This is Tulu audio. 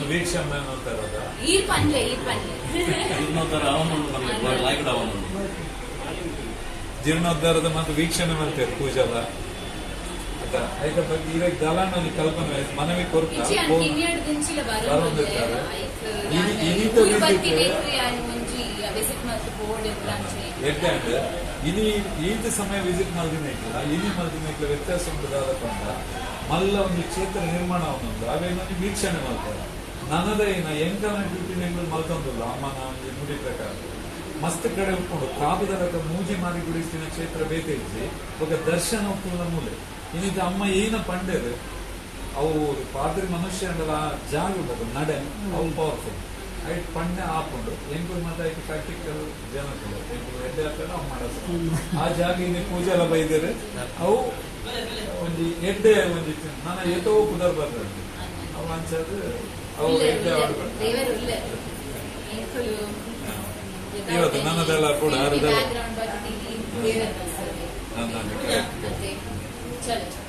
ವೀಕ್ಷಣೆ ಅಂತಾರದ. ಈರ್ ಪನ್ಲೆ, ಈರ್ ಪನ್ಲೆ. ಜೀರ್ಣೋದ್ಧಾರ ಅವನು ಪನ್ಲೆ, ಲಾಯ್ಕಡ್ ಅವನು. ಜೀರ್ಣೋದ್ಧಾರದ ಮತ್ತು ವೀಕ್ಷಣೆ ಮಾಡ್ತೇವೆ ಪೂಜಾಲ ಅತ್ತ. ಐತ ಬಗ್ಗೆ ಇವಾಗ ದಲಾನ ಒಂಜಿ ಕಲ್ಪನೆ ಮನವಿ ಕೊರ್ತ. ಇಜ್ಜಿ, ಯಾನ್ ಕಿನ್ಯಡ್ ದಿಂಚಿಲ ಬರೊಂದಿತ್ತಾರೆ. ಬರೊಂದುಲ್ಲೆ. ಐಕ್ ಇನಿತ ಊರು visit- ಬತ್ತಿನೇಕ್ ಯಾನ್ ಒಂಜಿ ವಿಸಿಟ್ ಮಲ್ತ್ ಬೋರ್ಡ್ ಅಂಚೆ. ಎಡ್ಡೆ ಅಂಡ್ ಇನಿ ಈತ ಸಮಯ ವಿಸಿಟ್ ಮಲ್ದಿನೈಕ್ಲ, ಇನಿ ಮಲ್ದಿನೈಕ್ಲ ವ್ಯತ್ಯಾಸ ಉಂಟು. ದಾದ ಪಂಡ, ಮಲ್ಲ ಒಂಜಿ ಕ್ಷೇತ್ರ ನಿರ್ಮಾಣ ಆವೊಂದುಂಡು. ಅವೇನ್ ಒಂಜಿ ವೀಕ್ಷಣೆ ಮಲ್ತಾರೆ. ನನದ ಏನ ಎಂಕಲ್ನ ಡ್ಯೂಟಿ ಎಂಕುಲು ಮಲ್ತೊಂದುಲ್ಲ. ಅಮ್ಮನ ಒಂಜಿ ನುಡಿ ಪ್ರಕಾರ ಮಸ್ತ್ ಕಡೆ ಉಪ್ಪುಂಡು. ಕಾಪುದಲಕ ಮೂಜಿ ಮಾರಿ ಗುಡಿಸ್ತಿನ ಕ್ಷೇತ್ರ ಬೇತೆ ಇಜ್ಜಿ. ಬೊಕ ದರ್ಶನ ಉಪ್ಪುನ ಮೂಲೆ. ಇನ್ನಿತ ಅಮ್ಮ ಏನ ಪಂಡೆರ್, ಅವು ಪಾತ್ರಿ ಮನುಷ್ಯ ಅಂಡಲ ಆ ಜಾಗ ಉಂಟು, ನಡೆ, ಅವು ಪವರ್ಫುಲ್. ಐಟ್ ಪಂಡೆ ಆಪುಂಡು. ಎಂಕುಲು ಮಾತ ಐಕ್ ಪ್ರಾಕ್ಟಿಕಲ್ ಜನಕುಲು. ಎಂಕುಲು ಎಡ್ಡೆ ಆಗ್ತದೆ, ಅವು ಮಾಡಸ. ಆ ಜಾಗ ಇನಿ ಪೂಜೆಲ ಬೈದೆರ್. ಅವು ಒಂಜಿ ಎಡ್ಡೆ ಒಂಜಿ ನನ ಏತೋ ಪುದರ್ ಬರ್ತದೆ. ಅವು ಅಂಚಾದ್ ಅವು ಉಲ್ಲೆರ್, ಎಡ್ಡೆ ಉಲ್ಲೆರ್. ಆವಡ್. ದೇವೆರ್ ಉಲ್ಲೆರ್. ಎಂಕುಲು ಇವತ್ತು ನನ್ನದೆಲ್ಲ ಕೂಡ ಅರ್ಧಲ್ಲ. ಬ್ಯಾಕ್ ಗ್ರೌಂಡ್ ಬತ್ತಿ ದೇವೆರ್ ಬರ್ತದೆ. ನಾನು ಅದೇ, ಚಲೋ.